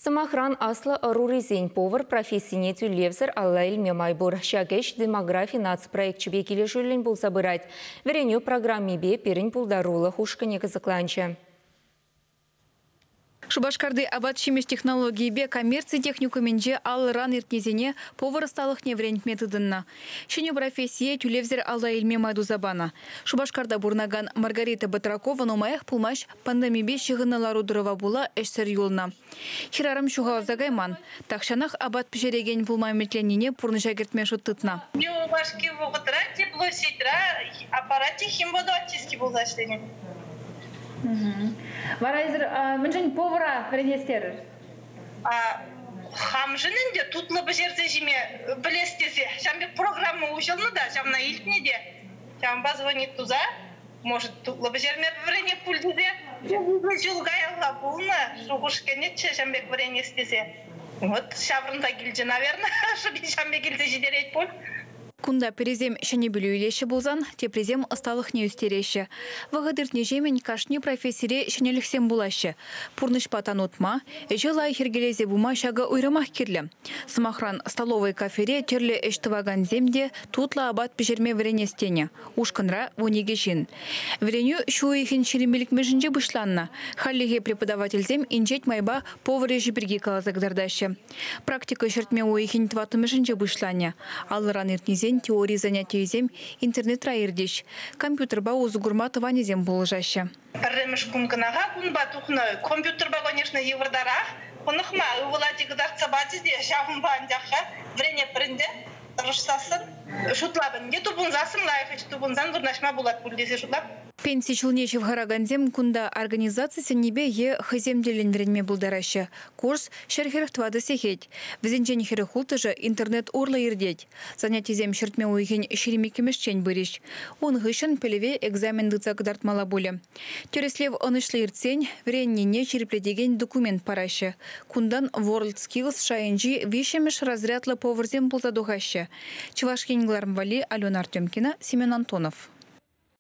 Сӑмахран, аслӑ ӑрурисен повар профессине тӳлевсӗр алла илме май пур. Ҫак ӗҫ демографи наци проекчӗпе килӗшӳллӗн пулса пырать. Вӗренӳ программипе пирӗн пултарулӑх ушкӑнӗ кӑсӑкланчӗ. Шупашкарти апат-ҫимӗҫ технологийӗпе коммерци техникумӗнче аллӑран иртнисене повар ӑсталӑхне вӗрентме тытӑннӑ. Ҫӗнӗ профессие тӳлевсӗр алла илме май туса панӑ. Шупашкарта пурӑнакан Маргарита Батракова нумаях пулмасть пандемипе ҫыхӑннӑ лару-тӑрӑва пула ӗҫсӗр юлнӑ. Хӗрарӑм ҫухалса кайман. Тахҫанах апат пӗҫерекен пулма ӗмӗтленнине пурнӑҫа кӗртме шут тытнӑ. Юлашки вӑхӑтра теплосетьра аппарате химводоочистки пулса ӗҫленӗ. Вара эсир мӗншӗн повара вӗренес терӗр? Хамшӑн ӗнтӗ тутлӑ пӗҫерсе ҫиме пӗлес тесе ҫавӑн пек программа уҫӑлнӑ та, ҫавна илтнӗ те. Ҫавӑнпа звонить туса, может, тутлӑ пӗҫерме вӗренеп пуль тесе. Ҫул каялла пулнӑ, шухӑш кӗнӗччӗ ҫавӑн пек вӗренес тесе. Вот ҫаврӑнса килчӗ, наверное, шӑпи ҫавӑн пек илсе ҫитерет пуль. Кунта пӗрисем ҫӗнӗ пӗлӳ илеҫҫӗ пулсан, теприсем ӑсталӑхне ӳстереҫҫӗ. Вӑхӑт иртнӗҫемӗн кашни профессире ҫӗнӗлӗхсем пулаҫҫӗ. Пурнӑҫпа тан утма, ӗҫе лайӑх йӗркелесе пыма ҫакӑ уйрӑмах кирлӗ. Сӑмахран, столовӑй кафере тӗрлӗ ӗҫ тӑвакансем те тутлӑ апат пӗҫерме вӗренес тенӗ. Ушкӑнра 12 ҫын. Вӗренӳ ҫу уйӑхӗн 25-мӗшӗнче пуҫланнӑ. Хальлӗхе преподавательсем инҫет майпа повар ӗҫӗ пирки каласа кӑтартаҫҫӗ. Практика ҫӗртме уйӑхӗн тӑваттӑмӗшӗнче пуҫланӗ. Алӑран иртнисен теори занятийӗсем интернетра иртӗҫ. Компьютерпа усӑ курма тӑванӗсем пулӑшаҫҫӗ. Пӗрремӗш кун кӑна-ха кунпа тухнӑ. Компьютерпа, конечно, йывӑртарах. Хӑнӑхма ывӑла кӑтартса пачӗ те, ҫавӑнпа анчах-ха вӗренетпӗр ӗнтӗ. Тӑрӑшсассӑн, шутлап ӗнтӗ, тупӑнсассӑн лайӑх ӗҫ тупӑнсан вырнаҫма пулать пуль тесе шутлап. Пенси ҫулне ҫывхаракансем кунта организаци сӗннипе е хӑйсем тӗллӗн вӗренме пултараҫҫӗ. Курс 144 сехет. Вӗсенчен 46-шӗ интернет урлӑ иртет. Занятисем ҫӗртме уйӑхӗн 22-мӗшчен пырӗҫ. Ун хыҫҫӑн пӗлӗве экзамен тытса кӑтартмалла пулӗ. Тӗрӗслев ӑнӑҫлӑ иртсен вӗреннине ҫирӗплетекен документ параҫҫӗ. Кунтан WorldSkills шайӗнчи виҫҫӗмӗш разрядлӑ поварсем пулса тухаҫҫӗ. Чӑваш Ен кӑларӑм валли Алена Артемкина, Семен Антонов.